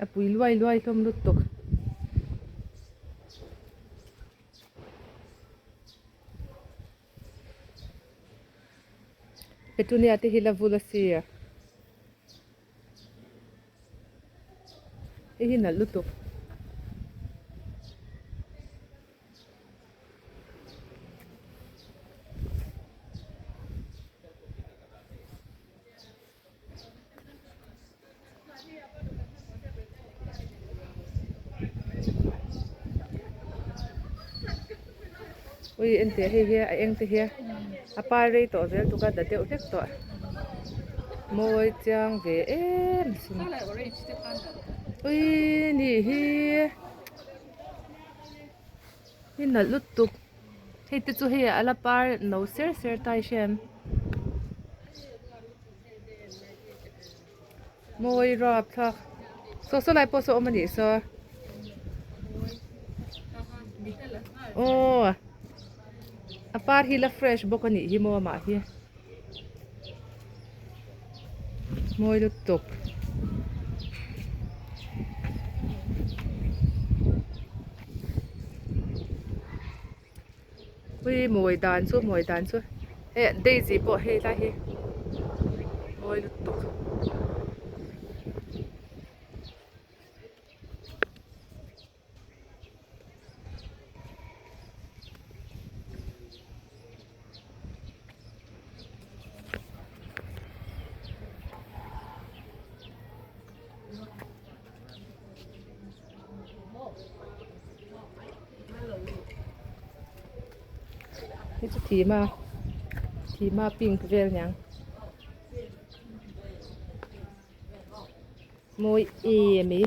A pui luai luai hlawm lutuk. Petunia te hi la vul a sia. Hei hi nalh lutuk. Ui en teh hei hi a eng te hi a par rei tawh zel tuk a da deuh hlek tawh mawi chiang ve em sin ui ni hi hi nalh lutuk hei te chu hei a la par no ser ser ta i hria em. Mawi rap thlak saw saw lai pawh saw awm a nih saw aw a par hi la fresh bawk a nih hi maw amah hi mawi lutuk. Ui mawi dan chu mawi dan chu hei daisy pawh hei lai hi mawi lutuk. Hei chu thim a thim a pink vel niang mawi em mai.